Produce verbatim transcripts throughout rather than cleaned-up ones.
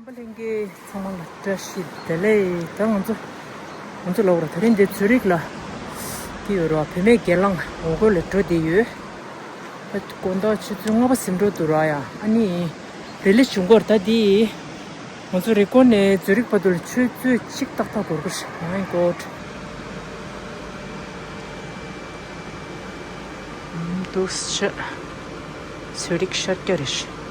རྣམ་པ་ལྷན་རྒྱས་ཚང་མ་ལ་བཀྲ་ཤིས་བདེ་ལེགས། ད་ང་ཚོ་ང་ཚོ་ལབ་ར་དེ་རིང་འདི་ཚོད་རིག་ལ་དེ་ཡོད་ར། བུད་མེད་སྒེར་ལངས་ངོ་རྒོལ་ལ་འགྲོ་བསྡད་ཡོད། ད་དགོང་དག་ཆུ་ཚོད་ལྔ་པ་ཟིན་འགྲོ་འདུག་ར། ཡ་ཨ་ནི་རི་ལི་བྱུང་གོ་ར། ད་འདི་ང་ཚོ་རི་ཀོན་ནས་ཚོད་རིག་བར་དུ་ལ་ཆུ་ཚོད་གཅིག་ཏག་ཏག་འགོར་གི་རེད། My God། འདུག་སེ་ཚོད་རིག་ཤར་རྒྱུ་རེད།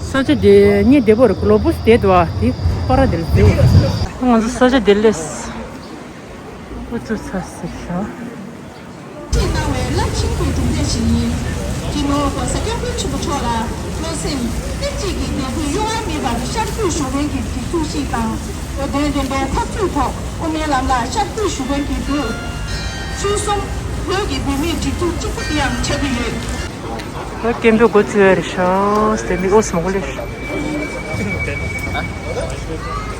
ས་ཆ་དེ་གཉིས་བདེ་པོ་རེད། གློ་བུ་བསྡད་འདུག་ཨ། དེ་པར་དེ་ལ་བདེ་པོ། ང་ཚོ་ས་ཆ་དེ་ལས་འགོ་བཙུགས་ཚར་ཟེར་ཤག་གནང་བའི་རླབས་ཆེན་གྱི་གྲུབ་འབྲས་ཤིག་ཡིན། སྤྱི་ནོར་༸གོང་ས་༸སྐྱབས་མགོན་ཆེན་པོ་མཆོག་ལ་བློ་སེམས་རྟེན་གཅིག་གིས་བདེ་སྐྱིད་གཡོ་བ་མེད་པར་ཤར་བསྐྱོད་ཞུ་མཁན་གྱི་སྒྲིག་འཛུགས་ཤིག་དང་། བོད་དོན་བདེན་པའི་འཐབ་རྩོད་ཐོག་དབུ་མའི་ལམ་ལ་ཤར་བསྐྱོད་ཞུ་མཁན་གྱི་བོད། ཆོལ་གསུམ་བོད་ཀྱི་བུད་མེད་སྒྲིག་འཛུགས་གཅིག་པུ་དེ་ཡང་ཆགས་ཀྱི་ཡོད། ད་སྐད་འབོད་འགོ་བཙུགས་ཡ་རེད་ཤག་དེ་མི་ཨོ་སི་མ་གོ་ལེ།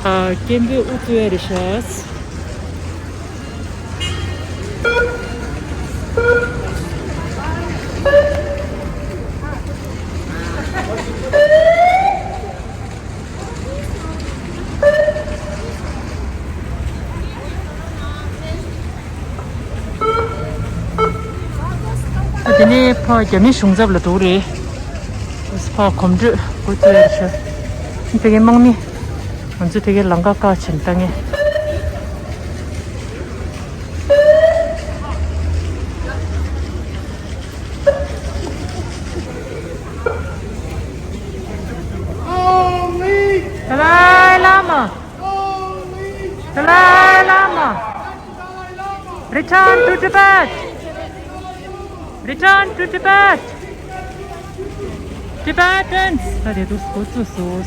ཨ། སྐད་འབོད་འགོ་བཙུགས་ཡ་རེད་ཤག་དེ་ནས་ཕར་རྒྱ་མི་གཞུང་ཚབ་ལ་འགྲོ་གི་རེད། ཕར་གོམ་བགྲོད་འགོ་བཙུགས་ཡ་རེད་ཤག་ཕ་གིའི་དམག་མི། ང་ཚོ་ཕ་གིའི་ལམ་ཁ་བཀག་བྱས་ནས་ལྟ་མཁན། དཱ་ལའི་བླ་མ། དཱ་ལའི་བླ་མ། Return to Tibet! Return to Tibet! Tibetans! ད་དེ་དུས་འགོ་བཙུགས་སོང་།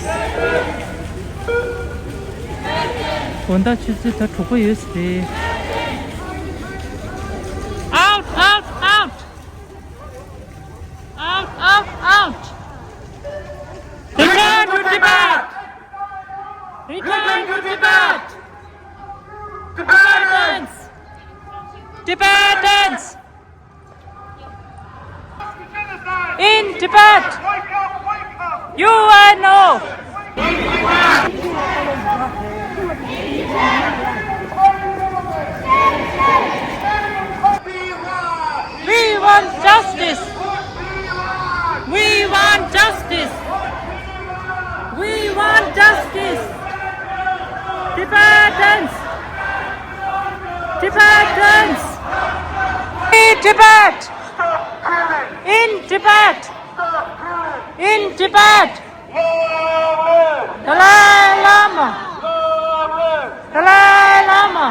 དགོང་དག་ཆུ་ཚོད་ད་དྲུག་པ་ཡོད་ས་རེད། Out! Out! Out! Out! Out! Out! Return to Tibet! Return to Tibet! Tibetans! Tibetans! In Tibet! U N O! We want justice! We want justice! We want justice! Tibetans! Tibetans! In Tibet! In Tibet! In Tibet! Dalai Lama! Dalai Lama!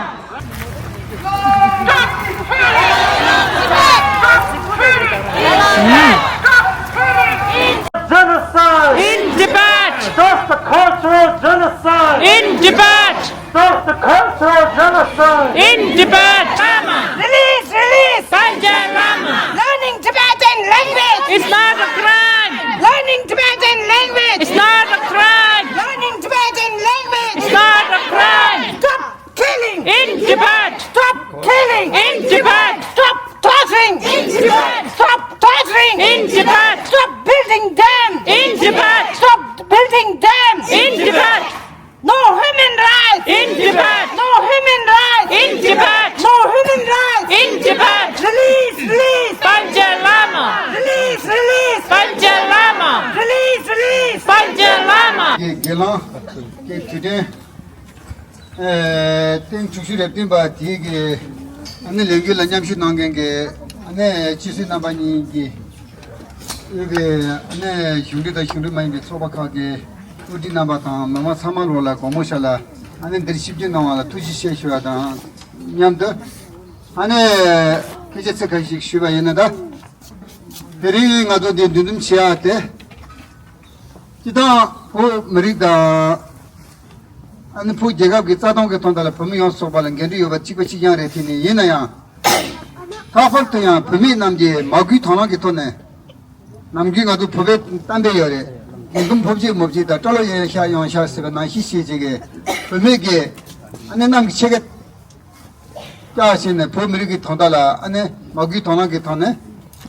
Genocide! In Tibet! Stop the cultural genocide! In Tibet! Stop the cultural genocide! In Tibet! Release, release! Panchen Lama! Learning Tibetan language! It's not a crime! Learning Tibetan language! It's not a crime! Learning Tibetan language! It's not a crime! Stop killing! In Tibet! Stop killing! In Tibet! Stop torturing! In Tibet! Stop torturing! In Tibet! Stop building dams! In Tibet! Stop building dams! In Tibet! No human rights! In Tibet! No human rights! In Tibet! No human rights! In Tibet! Release! Release! Panchen Lama! Release! Release! Panchen Lama! Release! Release! Panchen Lama! གི་དགེ་ལངས་ཀྱི་དུས་དྲན། ཨེ། ཐེངས་བཅུ་བཞི་རེ་བདུན་པ་དེའི་གི་ཨ་ནི་ལས་འགུལ་ལ་མཉམ་ཞུགས་གནང་མཁན་གྱི་ཨ་ནི་སྤྱི་སྲིད་རྣམ་པ་གཉིས་ཀྱི་ཨ་ནི་གཞུང་འབྲེལ་དང་གཞུང་འབྲེལ་མ་ཡིན་པའི་ཚོགས་པ་ཁག་གི་དབུ་ཁྲིད་རྣམ་པ་དང་མི་མང་ཚང་མ་ལོག་ལ་དགོང་མོ་ཤར་ལ་ཨ་ནི་འདིར་ཞིབ་འཇུག་གནང་བ་ལ་ཐུགས་རྗེ་ཆེ་ཞུ་བ་དང་མཉམ་དུ་ཨ་ནི་སྐད་ཆ་ཚིག་ཁ་ཤས་ཤིག་ཞུས་པ་ཡིན་ན། ད་དེ་རིང་ང་ཚོ་འདིར་འདུ་འཛོམས་བྱེད་ཡ་དེ། སྤྱིར་བཏང་བོད་མི་རིགས་དང་། ཨ་ནི་བོད་རྒྱལ་ཁབ་ཀྱི་རྩ་དོན་གྱི་དོན་དག་ལ་བོད་མི་ཡོངས་སུ་རྫོགས་པ་ལ་འགན་འཁྲི་ཡོད་པ་གཅིག་པ་གཅིག་རྐྱང་རེད་དེ་ནི་ཡིན་ན་ཡང་། ལྷག་པར་དུ་ཡང་བུད་མེད་རྣམས་ཀྱིས་མ་བསྐུལ་དང་བླངས་ཀྱི་ཐོག་ནས། ནམ་རྒྱུན་ང་ཚོ་བོད་པའི་གཏམ་དཔེ་ཡོད་རེད། དགུན་འབུམ་ཕོབ་ཅིག་མོབ་ཅིག་དང་སྐྲ་ལོ་ཡང་ཡང་ཤ་ཡང་ཤ་ཟེར་བའི་ནང་བཞིན་ཞེས་བྱེད་ཀྱི་བུད་མེད་ཀྱིས་ཨ་ནི་གནམ་གྱི་ཕྱེད་ཀ་བཀྱགས་བྱས་ནས་བོད་མི་རིགས་ཀྱི་དོན་དག་ལ་ཨ་ནི་མ་བསྐུལ་དང་བླངས་ཀྱི་ཐོག་ནས་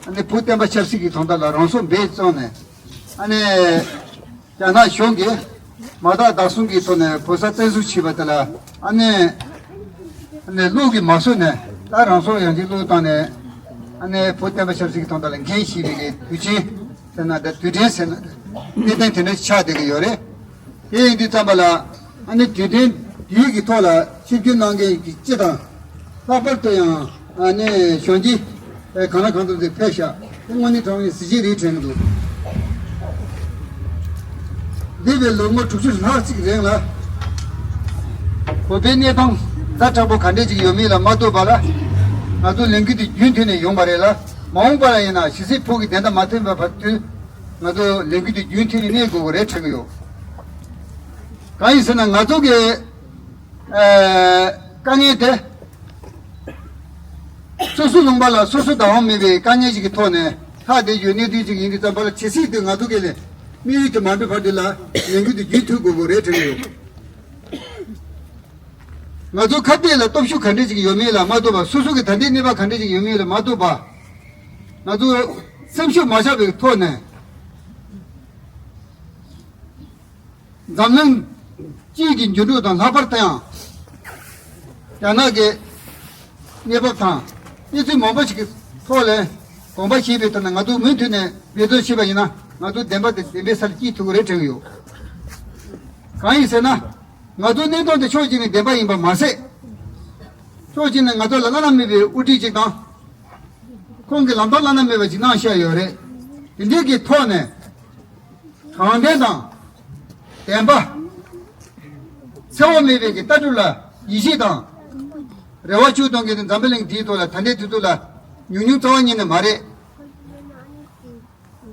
ཨ་ནི་བོད་བསྟན་པ་ཆབ་སྲིད་ཀྱི་དོན་དག་ལ་རང་སྲོག་འབེན་བརྩོན་ནས་ཨ་ནི། རྒྱ་ནག་གཞུང་གིས་ མ་དག་བདག་སྲུང་གི་ཐོག་ནས་བོད་ས་བཙན་བཟུང་བྱས་པ་དེ་ལ་ཨ་ནེ་ཨ་ནེ་བློ་གིས་མ་བཟོད་ནས། ད་རང་སྲོག་ཡང་ཅིག་བློས་བཏང་ནས། ཨ་ནེ་བོད་བསྟན་པ་ཆབ་སྲིད་ཀྱི་དོན་དག་ལ་འགན་བཞེས་པའི་གི་དུས་ཆེན་ཟེར་ན། ད་དུས་དྲན་ཟེར་ན་གནས་བརྟན་དེ་འདྲ་ཆགས་བསྡད་ཀྱི་ཡོད་རེད། དེ་ཡིན་དུས་ཙམ་པ་ལ་ཨ་ནེ་དུས་དྲན་དེའི་གི་ཐོག་ལ་ཆིབས་བསྒྱུར་གནང་མཁན་གྱི་སྤྱི་དང་། ལྷག་པར་དུ་ཡང་ཨ་ནེ་གཞོན་སྐྱེས་གང་ལ་གང་འཚམ་ཞིག་ཕེབས་ཤག་དེ་དངོས་གནས་དྲང་བའི་གཟི་བརྗིད་རེད་དྲན་གྱི་འདུག་འདས་པའི་ལོ་ངོ་དྲུག་ཅུ་ལྷག་ཅིག་རིང་ལ་བོད་པའི་གནས་སྟངས་ཛ་དྲག་པོ་ག་འདྲས་ཅིག་ཡོད་མེད་ལ་མ་ལྟོས་པ་ལ། ང་ཚོ་ལས་འགུལ་དེ་རྒྱུན་མཐུད་ནས་ཡོང་བ་རེད་ལ། མ་འོངས་པ་ལ་ཡིན་ན་ཇི་སྲིད་བོད་ཀྱི་བདེན་མཐའ་མ་ཐོན་པའི་བར་དུ་ང་ཚོ་ལས་འགུལ་དེ་རྒྱུན་མཐུད་ནས་གནས་དགོས་ཀྱི་རེད་དྲན་གྱི་ཡོད། གང་ཡིན་ཟེར་ན་ང་ཚོ་གི་ཨ་དཀའ་ངལ་དེ། སོ་སོ་ལུང་པ་ལ་སོ་སོ་བདག་དབང་མེད་པའི་དཀའ་ངལ་ཞིག་གི་ཐོག་ནས་ལྷག་བསྡད་ཡོད་གནས་ཚུལ་ཅིག་ཡིན་དུས་ཙམ་པ་ལ། ཇི་སྲིད་དུ་ང་ཚོ་གི་ལས་དམིགས་ཡུལ་དེ་མ་འགྲུབ་བར་དུ་ལ་ལས་འགུལ་དེ་རྒྱུན་མཐུད་དགོས་དགོས་རེད་དྲན་གྱི་ཡོད། ང་ཚོ་ཁ་གཏད་ལ་སྟོབས་ཤུགས་ག་འདྲས་ཅིག་ཡོད་མེད་ལ་མ་ལྟོས་པ། སོ་སོ་གི་ད་ལྟའི་གནས་བབ་ག་འདྲས་ཅིག་ཡོད་མེད་ལ་མ་ལྟོས་པ། ང་ཚོ་སེམས་ཤུགས་མ་ཆག་པའི་ཐོག་ནས། འཛམ་གླིང་སྤྱི་ཡི་འགྱུར་འགྲོས་དང་། ལྷག་པར་དུ་ཡང་རྒྱ་ནག་གི་གནས་བབ་དང་གནས་ཚུལ་མང་པོ་ཞིག་གི་ཐོག་ལ་དགོངས་པ་བཞེས་པའི་ཐོག་ནས། ང་ཚོ་མུ་མཐུད་ནས་འབད་བརྩོན་བྱས་པ་ཡིན་ན། ང་ཚོ་བདེན་པ་དེ་བདེན་པའི་ས་ལ་སྐྱེལ་ཐུབ་ཀྱི་རེད་དྲན་གྱི་ཡོད། གང་ཡིན་ཟེར་ན། ང་ཚོའི་གནས་སྟངས་དེ་ཕྱོགས་གཅིག་ནས་བདེན་པ་ཡིན་པ་མ་ཟད། ཕྱོགས་གཅིག་ནས་ང་ཚོ་ལ་བླ་ན་མེད་པའི་དབུ་ཁྲིད་ཅིག་དང་། ཁོང་གིས་ལམ་སྟོན་བླ་ན་མེད་པ་ཅིག་གནང་བཞག་ཡོད་རེད། དེ་འདྲའི་གི་ཐོག་ནས། དྲང་བདེན་དང་། བདེན་པ། འཚེ་བ་མེད་པའི་གི་ལྟ་གྲུབ་ལ་ཡིད་ཆེས་དང་། རེ་བ་བཅོལ་གཏོང་མཁན་དེ་འཛམ་བུ་གླིང་འདིའི་ཐོག་ལ་ད་ལྟའི་དུས་ཚོད་ལ་ཉུང་ཉུང་རྩ་བ་ཉིད་ནས་མ་རེད།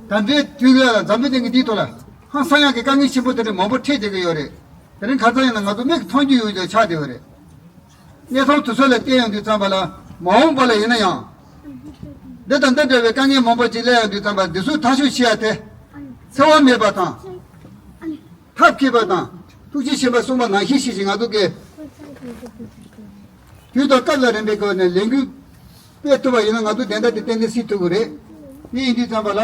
ད་ལྟའི་དུས་ལ་འཛམ་བུ་གླིང་འདིའི་ཐོག་ལ་ཧང་སང་ཡག་གི་དཀའ་ངལ་ཆེན་པོ་དེ་འདྲ་མང་པོ་འཕྲད་བསྡད་ཀྱི་ཡོད་རེད། དེ་རིང་ཁ་སང་ཡིན་ན་ང་ཚོ་མིག་གིས་མཐོང་རྒྱུ་ཡོད་ཅིག་ཆགས་བསྡད་ཡོད་རེད། གནས་སྟངས་དེ་ཚོ་ལ་བལྟས་ཡོང་དུས་ཙམ་པ་ལ། མ་འོངས་པ་ལ་ཡིན་ན་ཡང་། འདི་དང་འདི་འདྲ་བའི་དཀའ་ངལ་མང་པོ་ཅིག་སླེབས་ཡོང་དུས་ཙམ་པ། འདི་ཚོ་ཐག་གཅོད་བྱེད་ཡ་དེ། འཚེ་བ་མེད་པ་དང་། ཐབས་མཁས་པ་དང་། ཐུགས་རྗེ་ཆེན་པོས་གསུངས་པ་ནང་བཞིན་བྱེད་ཅིང་། ང་ཚོ་གིས་དུས་དང་སྐབས་ལ་རན་པའི་སྒོ་ནས་ལས་འགུལ་སྤེལ་ཐུབ་པ་ཡིན་ན། ང་ཚོ་བདེན་མཐའ་དེ་ཏན་ཏན་སེལ་ཐུབ་ཀྱི་རེད། དེ་ཡིན་དུས་ཙམ་པ་ལ།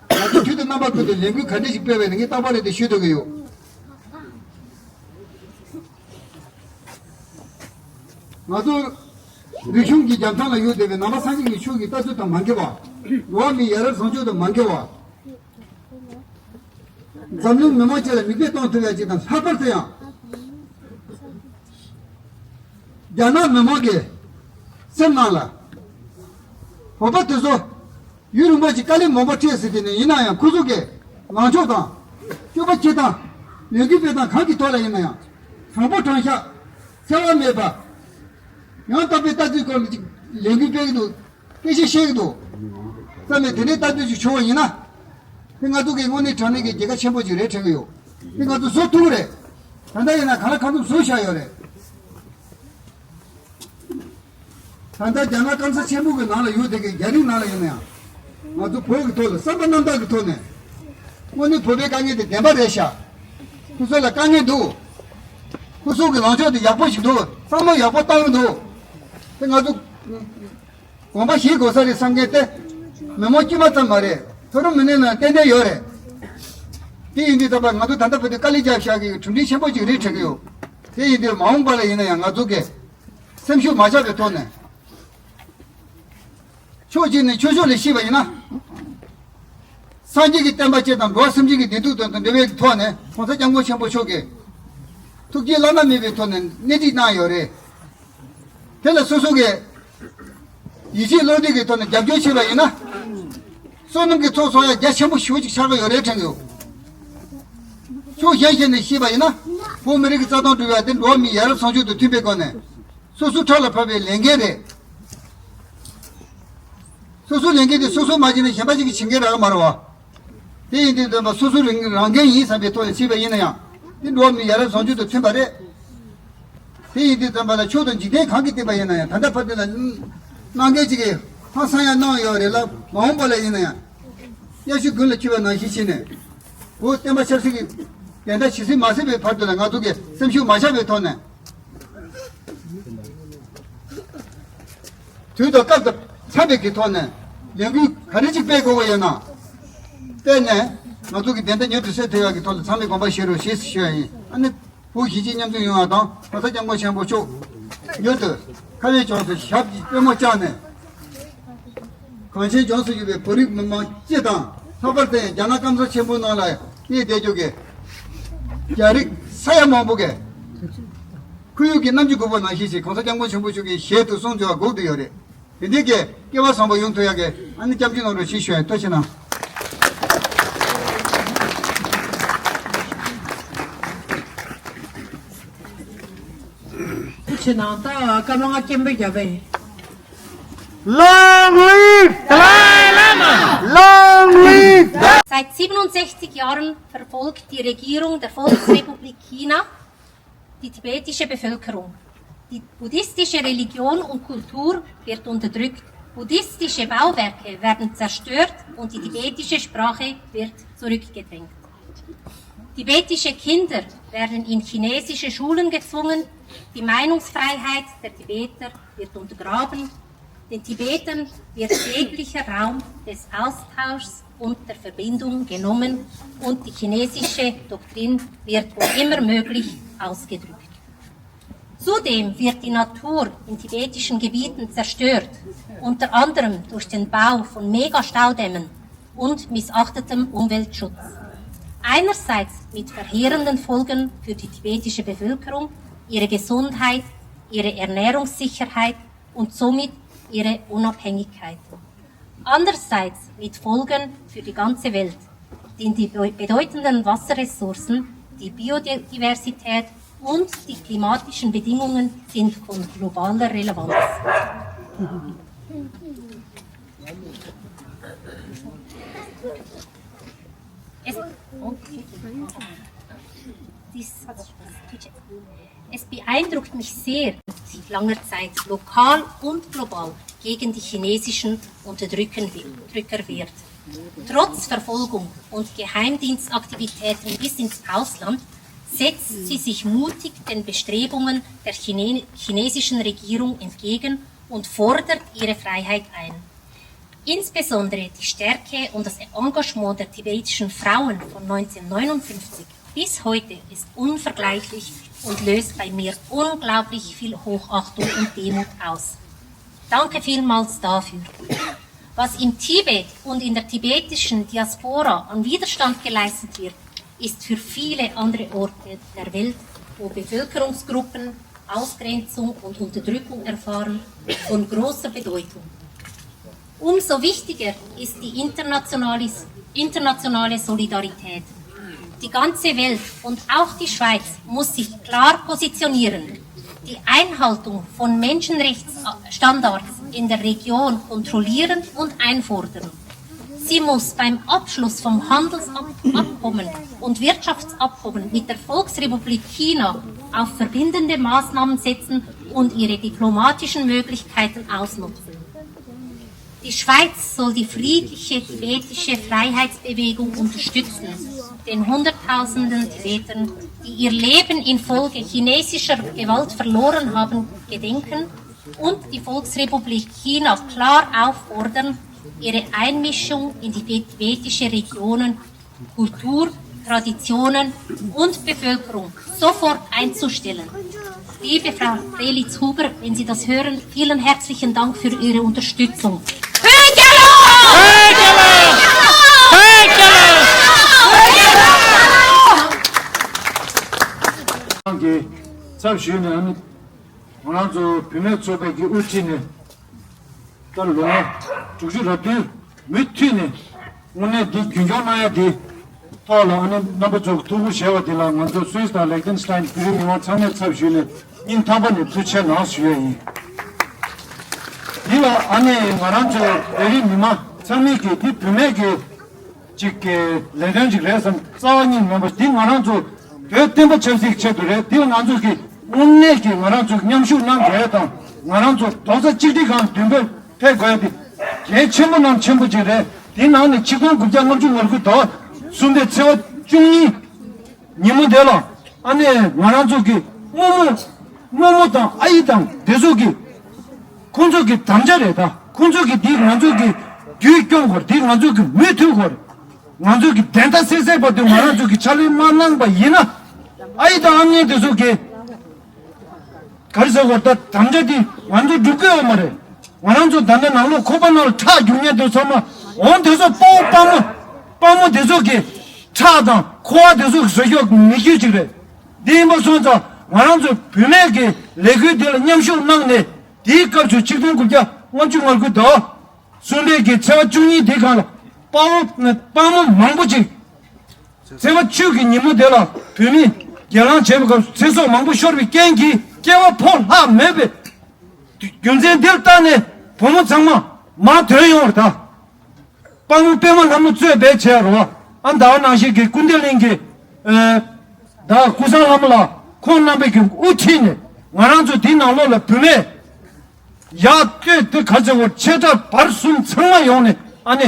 ང་ཚོ་དུས་དང་རྣམ་པ་ཀུན་ཏུ་ལས་འགུལ་ག་འདྲ་ཞིག་སྤེལ་བ་ཡིན་ན། ངས་རྟག་པར་ལས་དེ་ཞུ་འདོད་ཀྱི་ཡོད། ང་ཚོ་རིག་གཞུང་གི་རྒྱབ་ཐང་ལ་ཡོད་བསྡད་པའི་ནང་པ་སངས་རྒྱས་ཀྱི་ཆོས་ཀྱི་ལྟ་ཚུལ་དང་མ་འགལ་བ། འགྲོ་བ་མིའི་ཡ་རབས་བཟང་སྤྱོད་དང་མ་འགལ་བ། འཛམ་གླིང་མི་མང་བཅས་ལ་མིག་དཔེ་གཏོང་ཐུབ་ཡ་ཅིག་དང་། ལྷག་པར་དུ་ཡང་རྒྱ་ནག་མི་མང་གི་སེམས་ནང་ལ། བོད་པ་དེ་ཚོ་ཡུན་རིང་པོ་ཅིག་དཀའ་ལས་མང་པོ་འཕྲད་ཟིན་དེ་ནས། ཡིན་ན་ཡང་ཁོ་ཚོ་གི་ལངས་ཕྱོགས་དང་། སྤྱོད་པ་སྤྱིར་བཏང་། ལས་འགུལ་སྤེལ་སྟངས་གང་གི་ཐོག་ལ་ཡིན་ན་ཡང་། དྲང་པོ་དྲང་བཞག་འཚེ་བ་མེད་པ། ཡང་དག་པའི་ལྟ་ཚུལ་སྐོར་ལ་ཅིག་ལས་འགུལ་སྤེལ་གྱི་འདུག་སྐད་ཆ་བཤད་ཀྱི་འདུག་བསམ་པའི་དེ་འདྲའི་ལྟ་ཚུལ་ཅིག་བྱུང་བ་ཡིན་ན། དེ་ང་ཚོ་གི་དངོས་གནས་དྲང་གནས་ཀྱི་རྒྱལ་ཁ་ཆེན་པོ་ཅིག་རེད་དྲན་གྱི་ཡོད། དེ་ང་ཚོ་བཟོ་ཐུབ་ཀྱི་རེད། ད་ལྟ་ཡིན་ན་གང་ལ་གང་འཚམ་བཟོ་བཞག་ཡོད་རེད། ད་ལྟ་རྒྱ་ནག་སྐམ་ས་ཆེན་པོ་གི་ནང་ལ་ཡོད་བསྡད་མཁན་རྒྱ་རིགས་ནང་ལ་ཡིན་ན་ཡང་། ང་ཚོ་བོད་ཀྱི་ཐོག་ལ་བསམ་པ་རྣམ་དག་གི་ཐོག་ནས། དངོས་གནས་བོད་པའི་དཀའ་ངལ་དེ་བདེན་པ་རེད་ཤག་ཁོ་ཚོ་ལ་དཀའ་ངལ་འདུག་ཁོ་ཚོ་གི་ལངས་ཕྱོགས་དེ་ཡག་པོ་ཞིག་འདུག་བསམ་བློ་ཡག་པོ་བཏང་གི་འདུག་དེ་ང་ཚོ་དགོངས་པ་བཞེས་དགོས་ས་རེད་བསམ་མཁན་དེ་མི་མང་དཀྱུས་མ་ཙམ་མ་རེད། མཐོ་རིམ་མི་སྣའི་ནང་ཏན་ཏན་ཡོད་རེད། དེ་ཡིན་དུས་ཙམ་པ་ང་ཚོ་ད་ལྟ་བར་དུ་དཀའ་ལས་བརྒྱབ་བཞག་གི་གྲུབ་འབྲས་ཆེན་པོ་ཅིག་རེད་དྲན་གྱི་ཡོད། དེ་ཡིན་དུས་མ་འོངས་པ་ལ་ཡིན་ན་ཡང་ང་ཚོ་གི་སེམས་ཤུགས་མ་ཆག་པའི་ཐོག་ནས། ཕྱོགས་གཅིག་ནས་ཆོས་ཕྱོགས་ལ་བཤད་པ་ཡིན་ན། སངས་རྒྱས་ཀྱི་བསྟན་པ་བཅས་དང་འགྲོ་བ་སེམས་ཅན་གྱི་བདེ་སྡུག་དོན་དང་འབྲེལ་བའི་ཐོག་ནས། ༸གོང་ས་༸སྐྱབས་མགོན་ཆེན་པོ་མཆོག་གིས་ཐུགས་བསྐྱེད་བླ་ན་མེད་པའི་ཐོག་ནས་སྣེ་ཁྲིད་གནང་ཡོད་རེད། དེ་ལ་སོ་སོ་གིས་ཡིད་ཆེས་བློ་གཏད་ཀྱི་ཐོག་ནས་རྒྱབ་སྐྱོར་བྱས་པ་ཡིན་ན། བསོད་ནམས་ཀྱི་ཚོགས་གསོག་ཡ་རྒྱ་ཆེན་པོ་ཞེ་པོ་ཅིག་ཆགས་ཀྱི་ཡོད་རེད་དྲན་གྱི་ཡོད། ཕྱོགས་གཞན་ཞིག་ནས་བཤད་པ་ཡིན་ན། བོད་མི་རིགས་ཀྱི་རྩ་དོན་སྒྲུབ་ཡ་དེ་འགྲོ་བ་མིའི་ཡ་རབས་བཟང་སྤྱོད་དང་མཐུན་པའི་སྒོ་ནས། སོ་སོའི་ཕྲག་ལ་བབས་པའི་ལས་འགན་རེད། སོ་སོའི་ལས་འགན་དེ་སོ་སོས་མ་བྱས་ན་གཞན་པ་ཞིག་གིས་བྱེད་མཁན་རག་གི་མ་རེད་བ། དེ་ཡིན་དུས་ཙམ་པ་སོ་སོའི་རང་འགན་ཡིན་བསམ་པའི་ཐོག་ནས་བྱས་པ་ཡིན་ན་ཡང་། དེ་འགྲོ་བ་མིའི་ཡ་རབས་བཟང་སྤྱོད་དང་མཐུན་པ་རེད། དེ་ཡིན་དུས་ཙམ་པ་ལ་ཆོས་དང་འཇིག་རྟེན་གང་གིས་བསྟན་པ་ཡིན་ན་ཡང་། ད་ལྟ་བར་དུ་ལ་གནང་མཁན་ཅིག་གིས་ཧང་སང་ཡ་གནང་ཡོད་རེད་ལ། མ་འོངས་པ་ལ་ཡིན་ན་ཡང་། གཡས་གཞུག་དགུན་ལ་འཁྱུད་པ་ནང་བཞིན་བྱས་ནས། བོད་བསྟན་པ་ཆབ་སྲིད་ཀྱི་བདེན་མཐའ་ཇི་སྲིད་མ་གསལ་བའི་བར་དུ་ལ། ང་ཚོ་གིས་སེམས་ཤུགས་མ་ཆག་པའི་ཐོག་ནས། དུས་དང་སྐབས་དང་འཚམ་པའི་གི་ཐོག་ནས་ལས་འགུལ་ག་རེ་ཅིག་སྤེལ་དགོས་པ་ཡིན་ན་སྤེལ་ནས། ང་ཚོ་གི་བདེན་མཐའ་མྱུར་དུ་གསལ་ཐུབ་ཡག་གི་ཐོག་ལ་ཚང་མས་དགོངས་པ་བཞེས་རོགས་ཞེས་ཞུ་ཡ་ཡིན། ཨ་ནི་བོད་གཞིས་བྱེས་མཉམ་འཛོམས་ཡོང་བ་དང་གོང་ས་སྐྱབས་མགོན་ཆེན་པོ་མཆོག་མྱུར་དུ་ཁ་བའི་ཕྱོགས་སུ་ཞབས་ཀྱི་པུས་མོ་བཅག་ནས། གངས་ཅན་ལྗོངས་སུ་ཡོད་པའི་བོད་རིགས་མི་མང་སྤྱི་དང་། ལྷག་པར་དུ་རྒྱ་ནག་སྐམ་ས་ཆེན་པོ་ནང་ལ་གནས་བསྡད་རྒྱུ་གི་རྒྱ་རིགས་ས་ཡ་མང་པོ་གི་ཁོར་ཡུག་གི་རྣམ་འགྱུར་འགུག་པ་ནང་བཞིན་ཞིག་གོང་ས་སྐྱབས་མགོན་ཆེན་པོ་མཆོག་གི་ཞལ་དུ་གསུང་བྱ་བ་དགོས་བསྡད་ཡོད་རེད། དེ་འདྲའི་གི་སྐལ་བ་བཟང་པོ་ཡོང་ཐུབ་ཡག་གི་ཨ་ནི་སྐྱབས་འཇུག་གནང་རོགས་ཞེས་ཞུ་ཡ་ཡིན། ཐུགས་རྗེ་གནང་། ཐུགས་རྗེ་གནང་། ད་སྐར་མ་ལྔ་སྐད་འབོད་རྒྱག་པ་ཡིན། Long live Dalai Lama! Long live! Seit siebenundsechzig Jahren verfolgt die Regierung der Volksrepublik China die tibetische Bevölkerung. Die buddhistische Religion und Kultur wird unterdrückt, buddhistische Bauwerke werden zerstört und die tibetische Sprache wird zurückgedrängt. Tibetische Kinder werden in chinesische Schulen gezwungen, die Meinungsfreiheit der Tibeter wird untergraben, den Tibetern wird jeglicher Raum des Austauschs und der Verbindung genommen und die chinesische Doktrin wird, wo immer möglich, ausgedrückt. Zudem wird die Natur in tibetischen Gebieten zerstört, unter anderem durch den Bau von Megastaudämmen und missachtetem Umweltschutz. Einerseits mit verheerenden Folgen für die tibetische Bevölkerung, ihre Gesundheit, ihre Ernährungssicherheit und somit ihre Unabhängigkeit. Andererseits mit Folgen für die ganze Welt, denn die be-, bedeutenden Wasserressourcen, die Biodiversität und die klimatischen Bedingungen sind von globaler Relevanz. Es, okay. Dies hat Es beeindruckt mich sehr, dass seit langer Zeit lokal und global gegen die chinesischen Unterdrücken, Unterdrücker wehrt. Trotz Verfolgung und Geheimdienstaktivitäten bis ins Ausland setzt sie sich mutig den Bestrebungen der Chine-, chinesischen Regierung entgegen und fordert ihre Freiheit ein. Insbesondere die Stärke und das Engagement der tibetischen Frauen von neunzehnhundertneunundfünfzig bis heute ist unvergleichlich und löst bei mir unglaublich viel Hochachtung und Demut aus. Danke vielmals dafür. Was im Tibet und in der tibetischen Diaspora an Widerstand geleistet wird, ist für viele andere Orte der Welt, wo Bevölkerungsgruppen Ausgrenzung und Unterdrückung erfahren, von großer Bedeutung. Umso wichtiger ist die internationale, internationale Solidarität. Die ganze Welt und auch die Schweiz muss sich klar positionieren, die Einhaltung von Menschenrechtsstandards in der Region kontrollieren und einfordern. Sie muss beim Abschluss von Handelsabkommen und Wirtschaftsabkommen mit der Volksrepublik China auf verbindende Maßnahmen setzen und ihre diplomatischen Möglichkeiten ausnutzen. Die Schweiz soll die friedliche tibetische Freiheitsbewegung unterstützen, den Hunderttausenden Tibetern, die ihr Leben infolge chinesischer Gewalt verloren haben, gedenken und die Volksrepublik China klar auffordern, ihre Einmischung in die tibetische Regionen, Kultur, Traditionen und Bevölkerung sofort einzustellen. Liebe Frau Frelitz Huber, wenn Sie das hören, vielen herzlichen Dank für Ihre Unterstützung. གི་ཚབ་ཞུས་ནས་ང་རང་ཚོ་བུད་མེད་ཚོགས་པའི་གི་དབུ་ཁྲིད་ནས་ད་ལོ་ངོ་དྲུག་ཅུ་རབ་བདུན་མུ་མཐུད་ནས་དངོས་གནས་འདི་རྒྱུན་སྐྱོང་གནང་ཡ་འདི་ཐོག་ལ་ཨ་ནི་རྣམ་པ་ཚོ་ཐུགས་ཁུར་བཞེས་པ་འདི་ལ་ང་ཚོ་སུད་སི་དང་ལེག་ཏེན་སི་ཏན་བོད་རིགས་མི་མང་ཚང་མས་ཚབ་ཞུས་ནས་སྙིང་ཐག་པ་ནས་ཐུགས་རྗེ་ཆེ་གནང་ཞུ་ཡ་ཡིན། འདི་ལ་ཨ་ནི་ང་རང་ཚོ་བོད་རིགས་མི་མང་ཚང་མས་ཀྱི་འདི་བུད་མེད་ཀྱི་ཅིག་གི་ལས་དོན་ཅིག་རེད་བསམ། རྩ་བ་ཉིད་མིན་པ་འདི་ང་རང་ཚོ་བོད་བསྟན་པ་ཆབ་སྲིད་ཆེད་དུ་རེད། འདི་ལ་ང་ཚོ་གི་དངོས་གནས་ཀྱི་ང་རང་ཚོ་མཉམ་ཞུགས་གནང་དགོས་དང་ང་རང་ཚོ་རྡོག་རྩ་གཅིག་སྒྲིལ་གང་མདུན་སྤོས་ཕེབས་དགོས་དེ་གལ་ཆེན་པོ་ནང་ཆེན་པོ་ཅིག་རེད། དེ་ནང་ནས་ཆིག་སྟོང་དགུ་བརྒྱ་ལྔ་བཅུ་ང་དགུ་ཟླ་བ་གསུམ་པའི་ཚེས་པ་བཅུ་གཉིས་ཉིན་མོ་དེ་ལ་ཨ་ནི་ང་རང་ཚོ་གི་རྨོ་མོ་རྨོ་མོ་དང་ཨ་ཡེ་དང་དེ་ཚོ་གི་ཁོང་ཚོ་གི་དམ་བཅའ་རེད། ད་ཁོང་ཚོ་གི་འདི་ང་ཚོ་གི་རྒྱུད་སྐྱོང་དགོས། འདི་ང་ཚོ་གི་མུ་མཐུད་དགོས། ང་ཚོ་གི་བདེན་མཐའ་གསལ་གསལ་བར་དུ་ང་རང་ཚོ་གི་ཕྱག་ལས་མ་གནང་པ་ཡིན་ན། ཨ་ཡེ་དང་ཨ་མྱེས་དེ་ཚོ་གི་ག་རེ་ཟེར་བ་ད་དམ་བཅའ་དེ་ང་ཚོ་འགྲུབ་ཀྱི་ཡོད་མ་རེད། ང་རང་ཚོ་ད་ལྟ་ནང་ལོགས་ཁོག་པ་ནང་ལ་ཁྲག་རྒྱུག་མཁན་དེ་ཚོ་མ་འོང་དེ་ཚོ་དཔའ་བོ་དཔའ་མོ་དཔའ་མོ་དེ་ཚོ་གི་ཁྲག་དང་ཁུ་བ་དེ་ཚོ་གི་བཟོ་ཤོག་མི་རྒྱུད་ཅིག་རེད། དེ་ཡིན་པ་སོང་ཙང་ང་རང་ཚོ་བུད་མེད་ཀྱི་ལས་འགུལ་དེ་ལ་མཉམ་ཞུགས་གནང་ནས་དེའི་སྐབས་སུ་ཆིག་སྟོང་དགུ་བརྒྱ་ལྔ་བཅུ་ང་དགུ་ཟླ་བ་གསུམ་པའི་གི་ཚེས་པ་བཅུ་གཉིས་དེ་སྒང་ལ་དཔའ་བོ་དཔའ་མོ་མང་པོ་ཅིག་ཚེས་པ་བཅུ་གི་ཉིན་མོ་དེ་ལ་བོད་མི་སྒེར་ལངས་བྱས་པའི་སྐབས་སུ་ཚེ་སྲོག་མང་པོ་ཤོར་བའི་རྐྱེན་གྱིས་སྐྱེ་བ་ཕོ་ལྷག་མེད་པའི་རྒྱུ་མཚན་འདིར་བརྟེན་ནས་བུ་མོ་ཚང་མ་མར་ཐོན་ཡོང་བར་ཐལ། དཔའ་མོ་པད་མ་ལྷ་མོ་གཙོས་པའི་བྱས་རོ། ཨ་ད་ནང་བཞིན་གྱི་ཀུན་བདེ་གླིང་གི་ཨ་ད་ཀུན་བཟང་ལྷ་མོ་ལགས་ཁོང་རྣམ་པས་ཀྱི་དབུ་ཁྲིད་ནས་ང་རང་ཚོ་འདི་ནང་ལོགས་ལ་བུད་མེད་ཡག་སྟོད་དེ་ག་ཚོད་བོར་ཆེ་ཕྲ་བར་གསུམ་ཚང་མ་ཡོང་ནས་ཨ་ནི་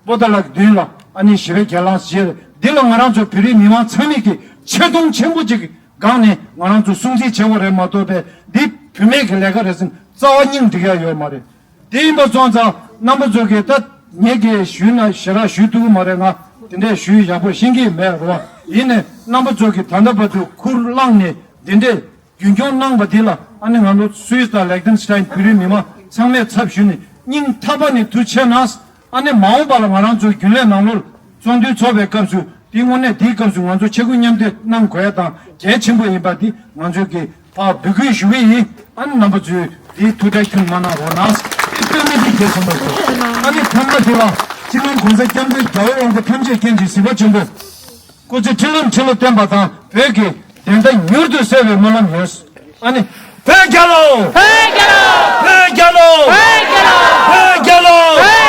པོ་ཏཱ་ལ་གི་མདུན་ལ་ཨ་ནི་ཞི་བའི་གྱེན་ལངས་བྱས། འདི་ལ་ང་རང་ཚོ་བོད་རིགས་མི་མང་ཚང་མས་ཀྱི་ཆེ་མཐོང་ཆེན་པོ་ཅིག་གི་སྒང་ནས་ང་རང་ཚོ་སྲུང་བརྩི་བྱེད་དགོས་རེད་མ་གཏོགས་པས་འདི་བུད་མེད་ཀྱི་ལས་ཀ་རེད་ཟེར་རྩ་བ་ཉིད་འགྲིག་ཡ་ཡོད་མ་རེད། དེ་ཡིན་པ་སོང་ཙང་རྣམ་པ་ཚོ་གིས་ད་ངེད་ཀྱིས་ཞུས་ན་ཞེ་དྲག་ཞུས་ཐུབ་ཀྱི་མ་རེད། ང་དེ་འདྲས་ཞུས་ཡག་པོ་ཤེས་ཀྱི་མེད་རོ། ཡིན་ནའི་རྣམ་པ་ཚོ་གིས་ད་ལྟ་བར་དུ་ཁུར་བླངས་ནས་དེ་འདྲས་རྒྱུན་འཁྱོངས་གནང་བ་འདི་ལ་ཨ་ནི་ང་ཚོ་སུད་སི་དང་ལེག་ཏེན་སི་ཏན་བོད་རིགས་མི་མང་ཚང་མའི་ཚབ་ཞུས་ནས་སྙིང་ཐག་པ་ནས་ཐུགས་རྗེ་གནང་། ཨ་ནི་མ་འོངས་པ་ལ་ང་རང་ཚོའི་རྒྱུན་ལས་ནང་ལོགས་ཚོགས་འདུ་ཚོགས་པའི་སྐབས་སུ་དེ་དངོས་གནས་དེའི་སྐབས་སུ་ང་ཚོ་ཆེ་བསྐུལ་མཉམ་འདེགས་གནང་དགོས་ཡ་དང་གལ་ཆེན་པོ་ཡིན་པ་འདི་ང་ཚོས་ཀྱི་ཕར་འབོད་སྐུལ་ཞུ་གི་ཡིན། ཨ་ནི་རྣམ་པ་ཚོས་དེའི་ཐུགས་ཁྲལ་ཁྱོན་མ་གནང་རོགས་གནང་། དེ་དཔེ་མི་སྲིད་གལ་ཆེན་པོ་རེད། ཨ་ནི་ཐོག་མ་དེ་ལ་སྤྱི་ནོར་གོང་ས་སྐྱབས་མགོན་རྒྱལ་བའི་དབང་པོ་ཐམས་ཅད་མཁྱེན་ཅིང་གཟིགས་པ་ཆེན་པོ་སྐུ་ཚེ་ཁྲི་ལོ་ཁྲི་ལོ་བརྟན་པ་དང་བོད་ཀྱི་བདེན་མཐའ་མྱུར་དུ་གསལ་བའི་སྨོན་ལམ་ཡོད། ཨ་ནི། བོད་རྒྱལ་ལོ། བོད་རྒྱལ་ལོ། བོད་རྒྱལ་ལོ། བོད་རྒྱལ་ལོ། བོད་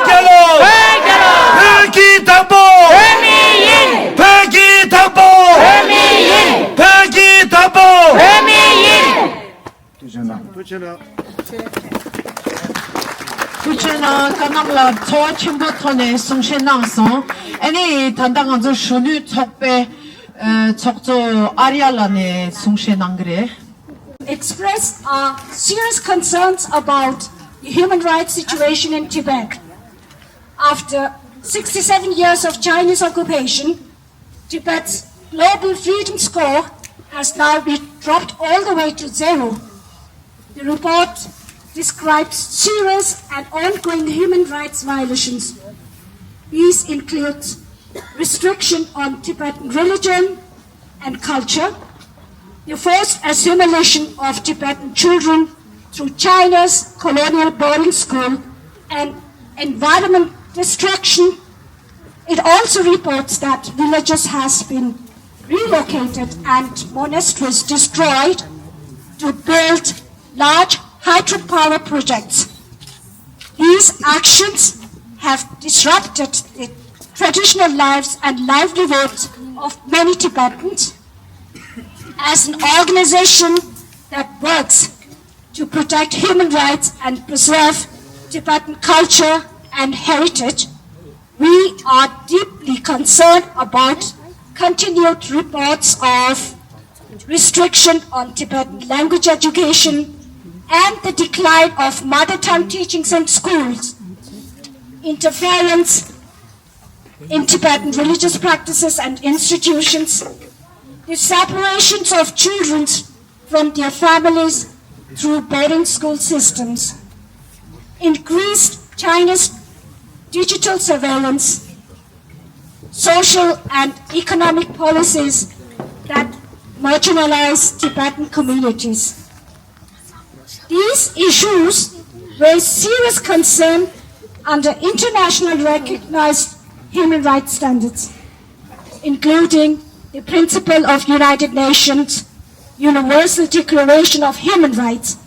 རྒྱལ་ལོ། བོད་རྒྱལ་ལོ། བོད་ཀྱི་བདག་པོ། བོད་མི་ཡིན། བོད་ཀྱི་བདག་པོ། བོད་མི་ཡིན། བོད་ཀྱི་བདག་པོ། བོད་མི་ཡིན། ཐུགས་རྗེ་གནང་། ཐུགས་རྗེ་གནང་། ཐུགས་རྗེ་གནང་། བཀའ་གནང་ལ་ཚོར་བ་ཆེན་པོ་ཐོག་ནས་གསུང་བཤད་གནང་སོང་། ཨ་ནི་ད་ལྟ་ང་ཚོ་གཞོན་ནུ་ཚོགས་པའི་ཨ་ཚོགས་གཙོ་ཨར་ཡ་ལགས་ནས་གསུང་བཤད་གནང་གི་རེད། Express our serious concerns about the human rights situation in Tibet. After sixty-seven years of Chinese occupation, Tibet's global freedom score has now been dropped all the way to zero. The report describes serious and ongoing human rights violations. These include restriction on Tibetan religion and culture, the forced assimilation of Tibetan children through China's colonial boarding school, and environment destruction. It also reports that villages has been relocated and monasteries destroyed to build large hydropower projects. These actions have disrupted the traditional lives and livelihoods of many Tibetans. As an organization that works to protect human rights and preserve Tibetan culture and heritage, we are deeply concerned about continued reports of restriction on Tibetan language education and the decline of mother tongue teachings in schools, interference in Tibetan religious practices and institutions, the separations of children from their families through boarding school systems, increased China's digital surveillance, social and economic policies that marginalize Tibetan communities. These issues raise serious concern under international recognized human rights standards, including the principle of United Nations Universal Declaration of Human Rights.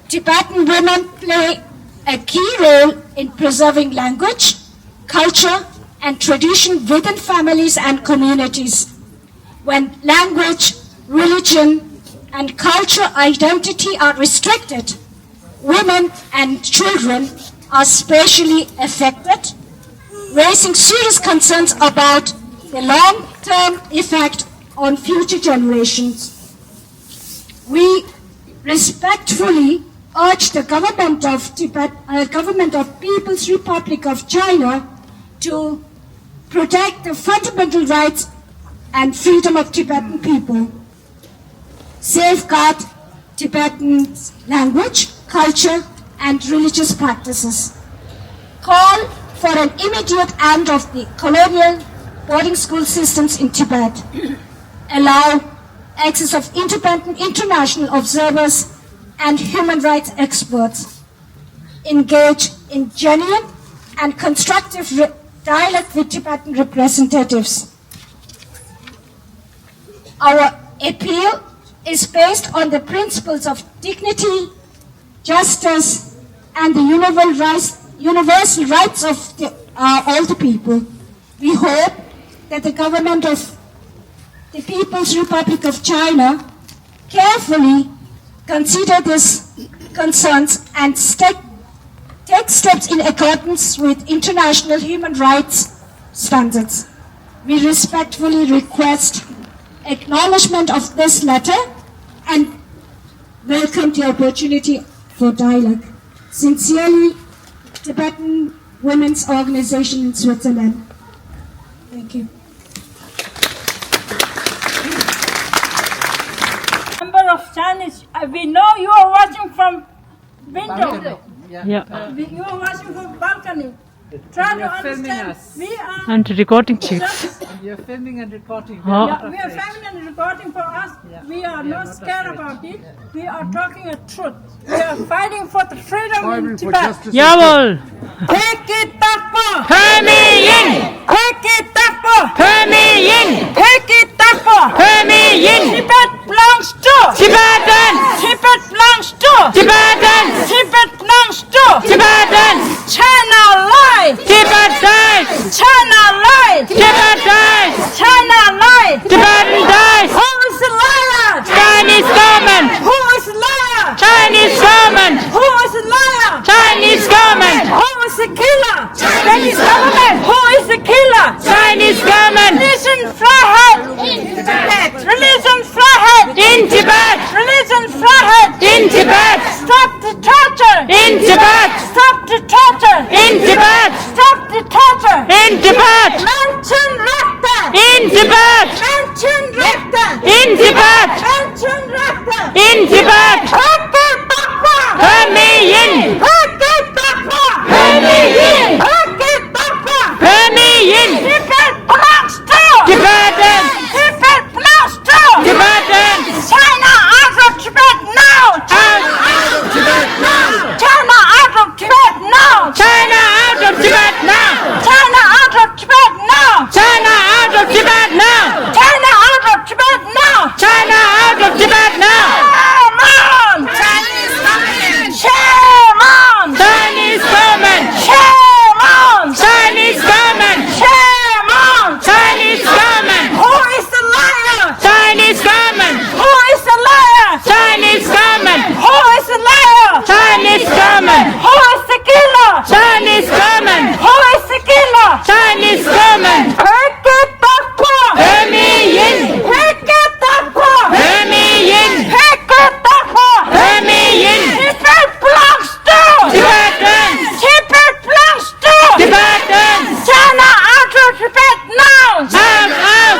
Tibetan women play a key role in preserving language, culture, and tradition within families and communities. When language, religion, and cultural identity are restricted, women and children are specially affected, raising serious concerns about the long-term effect on future generations. We respectfully urge the government of Tibet, uh, government of People's Republic of China to protect the fundamental rights and freedom of Tibetan people, safeguard Tibetan language, culture, and religious practices. Call for an immediate end of the colonial boarding school systems in Tibet. Allow access of independent international observers and human rights experts. Engage in genuine and constructive re- dialogue with Tibetan representatives. Our appeal is based on the principles of dignity, justice, and the universal rights, universal rights of the, uh, all the people. We hope that the government of the People's Republic of China carefully consider these concerns and take, take steps in accordance with international human rights standards. We respectfully request acknowledgement of this letter and welcome the opportunity for dialogue. Sincerely, Tibetan Women's Organization in Switzerland. Thank you. Number of Chinese, uh, we know you are watching from window. Yeah. Uh, we, you are watching from balcony. Try to understand. We are And recording chicks. You're filming and recording. Huh? Yeah, we are filming and recording for us. Yeah. We are not scared about it. We are talking the truth. We are fighting for the freedom in Tibet. Jawohl! Phek ki takpo! Phek mi yin! Phek ki takpo! Phek mi yin! Phek ki takpo! Phek mi yin! Tibet belongs to Tibetans! Tibet belongs to Tibetans! Tibet belongs to Tibetans! China lies! Tibet dies! China lies! Tibet dies! China lies! Tibetan dies! Who is the liar? Chinese government! Who is the liar? Chinese government! Who is the liar? Chinese government! Who is the killer? Chinese government! Who is the killer? Chinese government! Religion fry high in Tibet! Religion fry high in Tibet! Religion fry high in Tibet! Stop the torture! In Tibet! Stop the torture! In Tibet! Stop the torture! In Tibet! Mention Rakta! In Tibet! Mention Rakta! In Tibet! Mention Rakta! In Tibet! Rakta Takpa! Hermian! Rakta Takpa! Hermian! Rakta Takpa! Hermian! Tibet belongs to Tibetans! Tibet belongs to Tibetans! China out of Tibet now! Out, out of Tibet now! China out of Tibet now! China out of Tibet now! China out of Tibet now! China out of Tibet now! China out of Tibet now! China out of Tibet now! Shame on! Chinese government! Shame on! Chinese government! Shame on! Chinese government! Shame on! Chinese government! Who is the liar? Chinese government! Who is the liar? Chinese government! Who is the liar? Chinese government! Who is the killer? Chinese government! Who is the killer? Chinese government! Phek ki takpo! Hermian! Phek ki takpo! Hermian! Phek ki takpo! Hermian! Tibet belongs to Tibetans! Tibet belongs to Tibetans! China out of Tibet now! Out, out!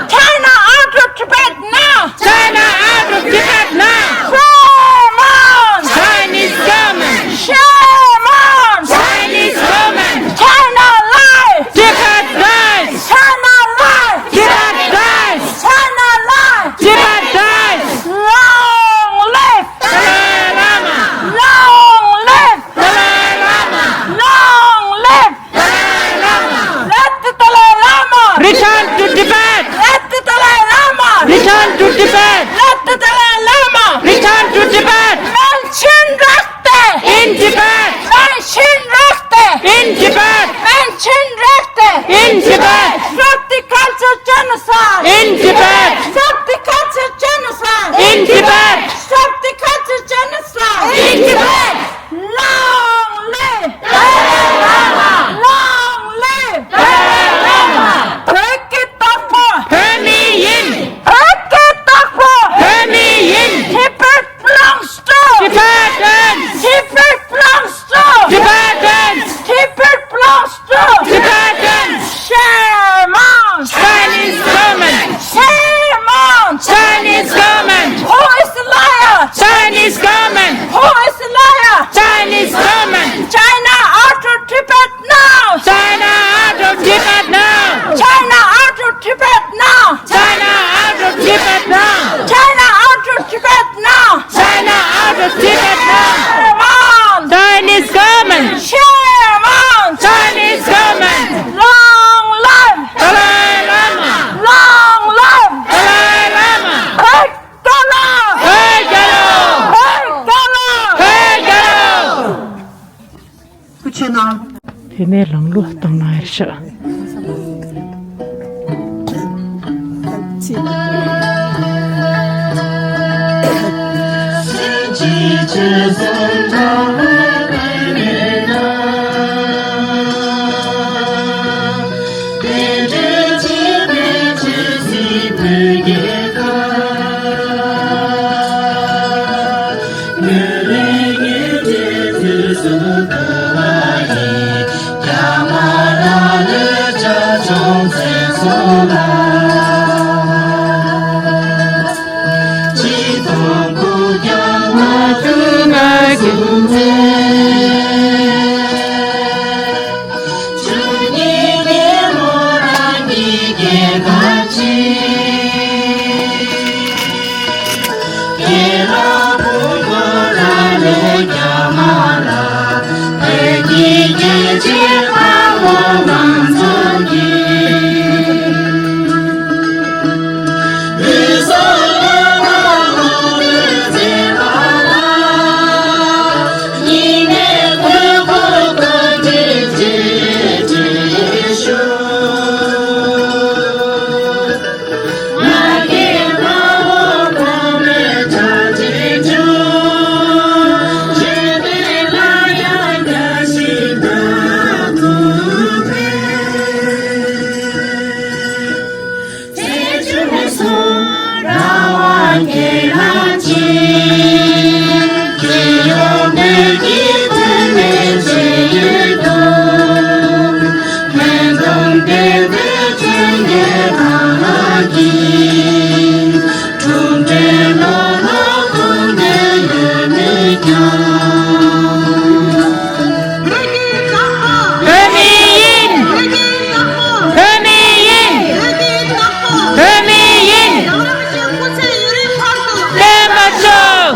China out of Tibet now! China out of Tibet now! Shame on! Chinese government! Shame on! Chinese government! China lies! Tibet dies! China lies! Tibet dies! China lies! Tibet dies! Long live! Dalai Lama! Long live! Dalai Lama! Long live! Dalai Lama! Let the Dalai Lama! Return to Tibet! Let the Dalai Lama! Return to Tibet! Let the Dalai Lama! Return to Tibet! Mention Rakta! In Tibet! Mention Rakta! In Tibet! Mention Rakta! In Tibet! Stop the culture genocide! In Tibet! Stop the culture genocide! In Tibet! Stop the culture genocide! In Tibet! Long live! Dalai Lama! Long live! Dalai Lama! Phek ki བཏང་ན་ཡར་ཤག་བསྟན་པ་ཤོག་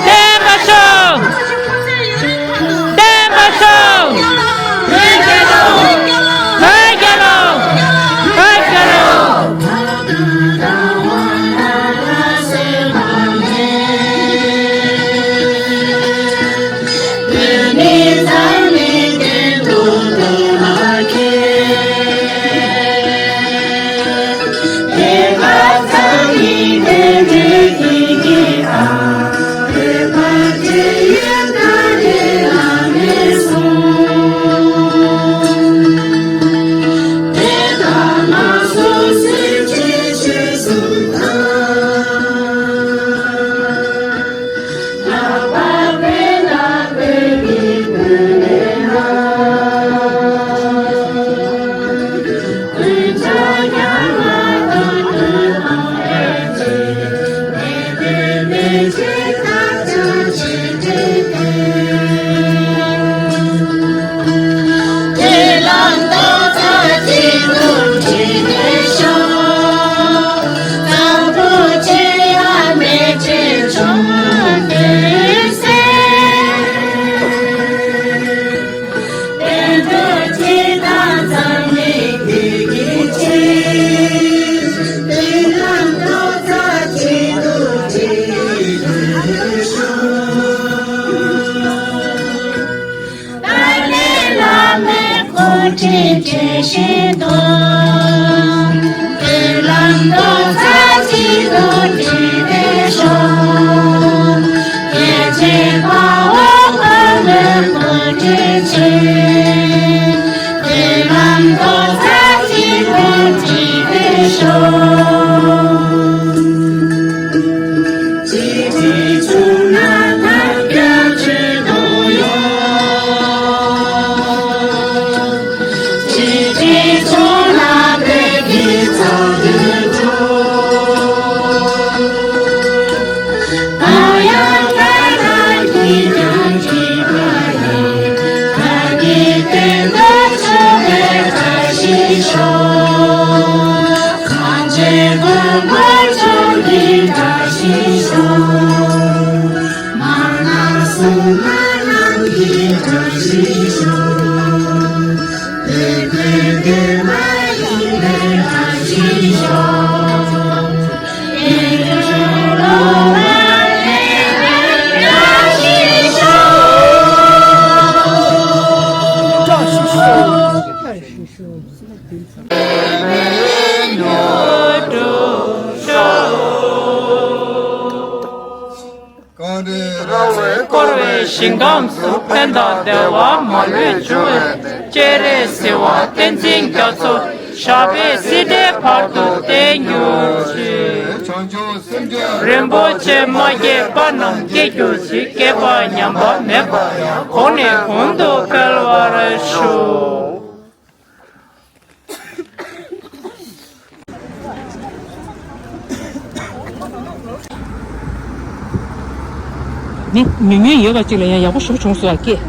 བསྟན་པ་ཤོག་བསྟན་པ་ཤོག་བོད་རྒྱལ་ལོ། བོད་རྒྱལ་ལོ། བོད་རྒྱལ་ལོ། ཏཱ་ལའི་བླ་མའི་སྐུ་ཁྲིད་དྲན་བཞིན་དུ། མདུན་ལམ་རྡོག་རྩ་གཅིག་ཏུ་བསྒྲིལ་བའི་ཤོག་རྒྱལ་གཅེས་དཔའ་བོ་ཁོ་བོའི་སྐུ་ཁྲིད་ཆེད། མདུན་ལམ་རྡོག་རྩ་གཅིག་ཏུ་བསྒྲིལ་བའི་ཤོག་གངས་ཅན་མགོན་པོ་མཆོག་གི་བཀྲ་ཤིས་ཤོག་མ་ཎི་སྲུང་མ་རྣམས་ཀྱི་བཀྲ་ཤིས་ཤོག་བོད་ཀྱི་བདེན་པ་ཡིན་པའི་བཀྲ་ཤིས་ཤོག་བདེན་པའི་བློ་བའི་བཀྲ་ཤིས་ཤོག་གངས་རི་ར་བས་བསྐོར་བའི་ཞིང་ཁམས་སུ་ཕན་དང་བདེ་བ་མ་ལུས་འབྱུང་བའི་སྤྱན་རས་གཟིགས་དབང་བསྟན་འཛིན་རྒྱ་མཚོ་ཞབས་པད་སྲིད་མཐའི་བར་དུ་བརྟན་གྱུར་ཅིག། རིན་པོ་ཆེ་མ་སྐྱེས་པ་རྣམས་སྐྱེ་གྱུར་ཅིག། སྐྱེས་པ་ཉམས་པ་མེད་པ་ཡང་གོང་ནས་གོང་དུ་འཕེལ་བར་ཤོག། ནི་ཉུང་ཉུང་ཡོད་པ་ཅིག་ལ་ཡང་ཡག་པོ་ཞེ་པོ་བྱུང་སོང་ཨ་སྐད།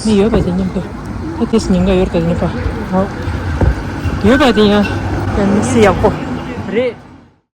ནི་ཡོད་པ་དེ་མཉམ་དུ་ད་དེས་ཉིན་འགའ་ཡོད་པ་དེ་ནི་པ། ཡོད་པ་དེ་ཡང་ཡང་མི་སྲིད་ཡག་པོ་རེད།